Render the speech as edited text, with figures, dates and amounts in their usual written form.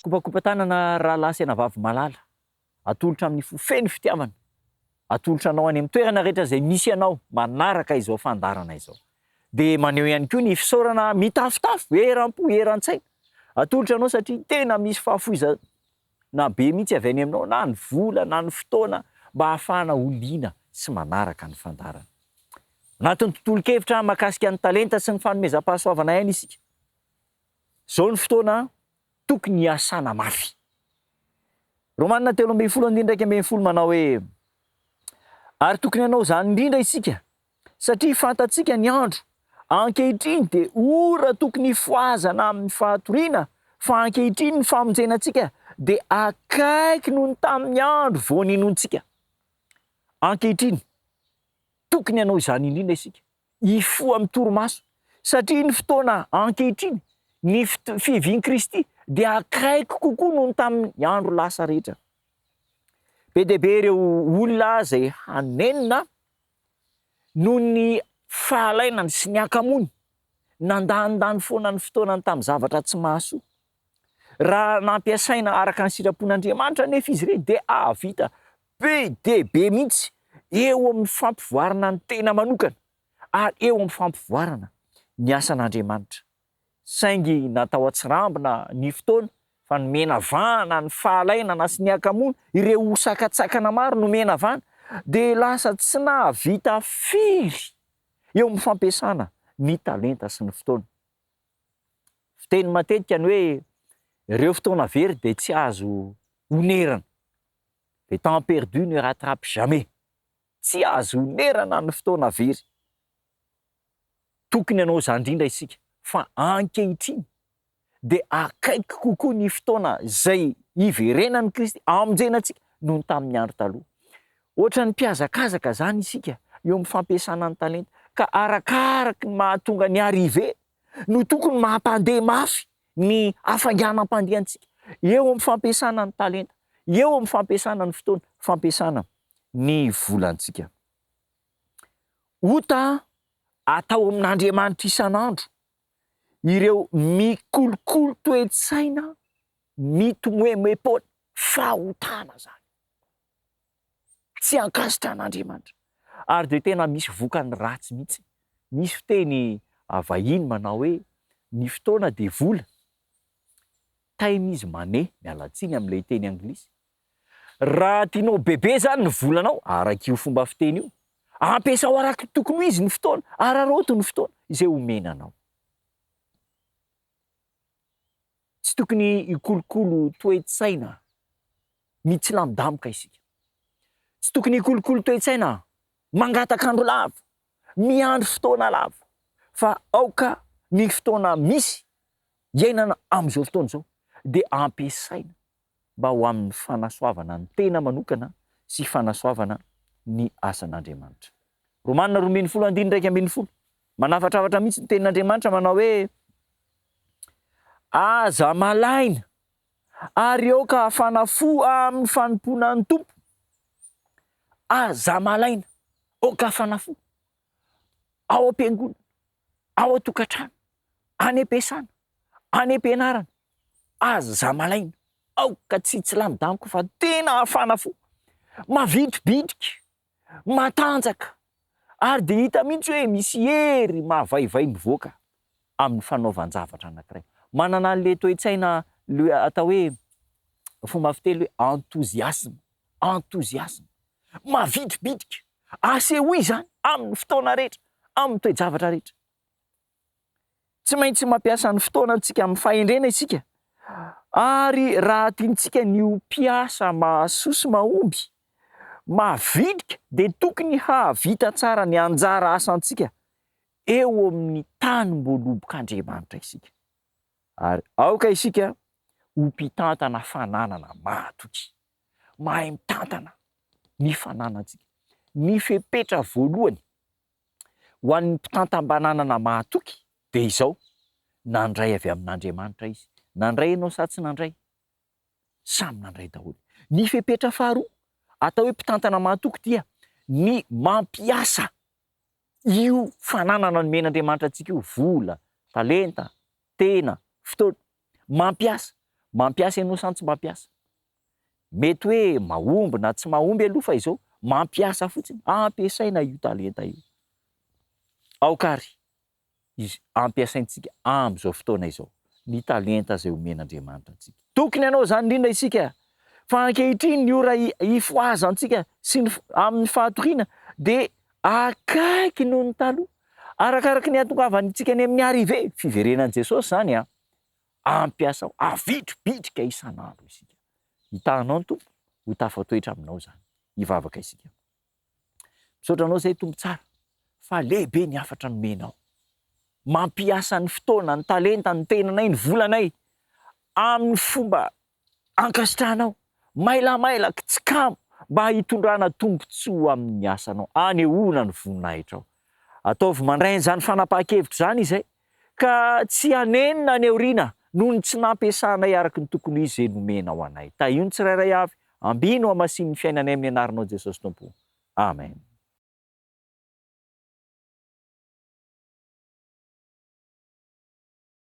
Kopakopa-tanana rahalahy sy anabavy malala, atolotra amin'ny fo feno fitiavana, atolotra anao any amin'ny toerana rehetra izay misy anao manaraka izao fandaharana izao. Dia maneho ihany koa ny fisaorana mitafotafo, eram-po, eran-tsaina, atolotra anao satria tena misy fahafoizana be mihitsy avy any aminao na ny vola na ny fotoana mba hahafahana ho liana sy manaraka ny fandaharana. Anatin'ny tontolon-kevitra mahakasika ny talenta sy ny fanomezam-pahasoavana ihany isika. Izao ny fotoana tokony hiasana mafy. Romana 13 andininy 11 manao hoe, Ary tokony hanao izany indrindra isika, satria fantatsika ny andro, ankehitriny dia ora tokony hifohazana amin'ny fahatoriana, fa ankehitriny ny famonjena antsika dia akaiky noho ny tamin'ny andro vao ninoantsika. Ankehitriny, tokony hanao izany indrindra isika. hifoha amin'ny torimaso, satria ny fotoana ankehitriny, ny fiavian'i Kristy dia akaiky kokoa noho ny tamin'ny andro lasa rehetra. Be dia be ireo olona izay hanenina noho ny fahalainany sy ny hakamoany, nandanindany foana ny fotoanany tamin'ny zavatra tsy mahasoa. Raha nampiasaina araka ny sitrapon'Andriamanitra anefa izy ireny dia hahavita be dia be mihitsy eo amin'ny fampivoarana ny tena manokana ary eo amin'ny fampivoarana ny asan'Andriamanitra. Saingy natao an-tsirambina ny fotoana fa nomena vahana ny fahalainana sy ny hakamoana, ireo sakantsakana maro nomena vahana dia lasa tsy nahavita firy eo amin'ny fampiasana ny talenta sy ny fotoana. Fiteny matetika ny hoe ireo fotoana very dia tsy azo onerana. Le temps perdu ne rattrape jamais. Tsy azo onerana ny fotoana very. Tokony hanao izany indrindra isika fa ankehitriny dia akaiky kokoa ny fotoana izay hiverenan'i Kristy hamonjena antsika noho ny tamin'ny andro taloha. Ohatran'ny mpihazakazaka izany isika eo amin'ny fampiasana ny talenta ka arakaraky ny mahatonga ny arrivée no tokony mampandeha mafy ny hafainganam-pandehantsika eo amin'ny fampiasana ny talenta, eo amin'ny fampiasana ny fotoana, fampiasana ny volantsika. Ota atao amin'Andriamanitra isan'andro ireo mikolokolo toe-tsaina mitomoemoe-poana, fahotana izany. Tsy ankasitrahan'Andriamanitra. Ary dia tena misy vokany ratsy mihitsy. Misy fiteny vahiny manao hoe ny fotoana dia vola. Time is money, miala tsiny amin'ilay teny anglisy. Raha tianao bebe izany ny volanao, araka io fomba fiteny io, ampiasao araka ny tokony ho izy ny fotoana, araraoty ny fotoana izay omena anao. Tsy tokony hikolokolo toe-tsaina mitsilamdamoka isika. Tsy tokony hikolokolo toe-tsaina mangataka andro lava, miandry fotoana lava, fa aoka ny fotoana misy iainana amin'izao fotoana izao dia ampiasaina mba ho amin'ny fanasoavana ny tena manokana sy fanasoavana ny asan'Andriamanitra. Romana 12 andininy 11, manafatrafatra mihitsy ny tenin'Andriamanitra manao hoe, Aza malaina ary aoka hafana fo amin'ny fanompoana ny Tompo. Aza malaina, aoka hafana fo. Ao am-piangonana, ao an-tokantrano, any am-piasana, any am-pianarana. Aza malaina, aoka tsy hitsilamidamiko fa tena hafana fo. Mavitribitrika, matanjaka ary dia hita mihitsy hoe misy hery mavaivay mivoaka amin'ny fanaovan-javatra anankiray. Manana an'ilay toe-tsaina le atao hoe fomba fiteny hoe enthousiasme, enthousiasme, mavitribitrika, asehoy izany amin'ny fotoana rehetra, amin'ny toe-javatra rehetra. Tsy maintsy mampiasa ny fotoanantsika amin'ny fahendrena isika, ary raha tiantsika ny ho mpiasa mahasoa sy mahomby, mavitrika dia tokony hahavita tsara ny anjara asantsika eo amin'ny tanim-boalobok'Andriamanitra isika. Ary aoka isika ho mpitantana fananana mahatoky, mahay mitantana ny fananantsika. Ny fepetra voalohany Ho an'ny mpitantam-bananana mahatoky dia izao, nandray avy amin'Andriamanitra izy. Nandray ianao sa tsy nandray? Samy nandray daholo. Ny fepetra faharoa atao hoe mpitantana mahatoky dia ny mampiasa io fananana nomen'Andriamanitra antsika io, vola, talenta, tena, fotoana. Mampiasa. Mampiasa ianao sa tsy mampiasa? Mety hoe mahomby na tsy mahomby aloha fa izao, mampiasa fotsiny, ampiasaina io talenta io. Aoka ary izy ampiasaintsika amin'izao fotoana izao ny talenta izay omen'Andriamanitra antsika. Tokony hanao izany indrindra isika fa ankehitriny ny ora hifohazantsika sy ny amin'ny fahatoriana dia akaiky noho ny taloha. Arakaraky ny hahatongavantsika any amin'ny arrivée, fiverenan'i Jesosy izany an, ampiasao, avitribitrika isan'andro isika. Hitahanao ny Tompo, ho tafatoetra aminao izany. Hivavaka isika. Misaotra anao izay Tompo tsara fa lehibe ny hafatra nomenao. Mampiasa ny fotoana, ny talenta, ny tenanay, ny volanay amin'ny fomba ankasitrahanao, mailamailaka, tsy kamo mba hitondrana tombontsoa amin'ny asanao, anehoana ny voninahitrao. Ataovy mandray an'izany fanapahan-kevitra izany izay ka tsy hanenina any aoriana noho ny tsy nampiasanay araka ny tokony ho izy izay nomenao anay. Tahio ny tsirairay avy, ambino hamasino ny fiainanay amin'ny anaranao Jesosy Tompo. Amen.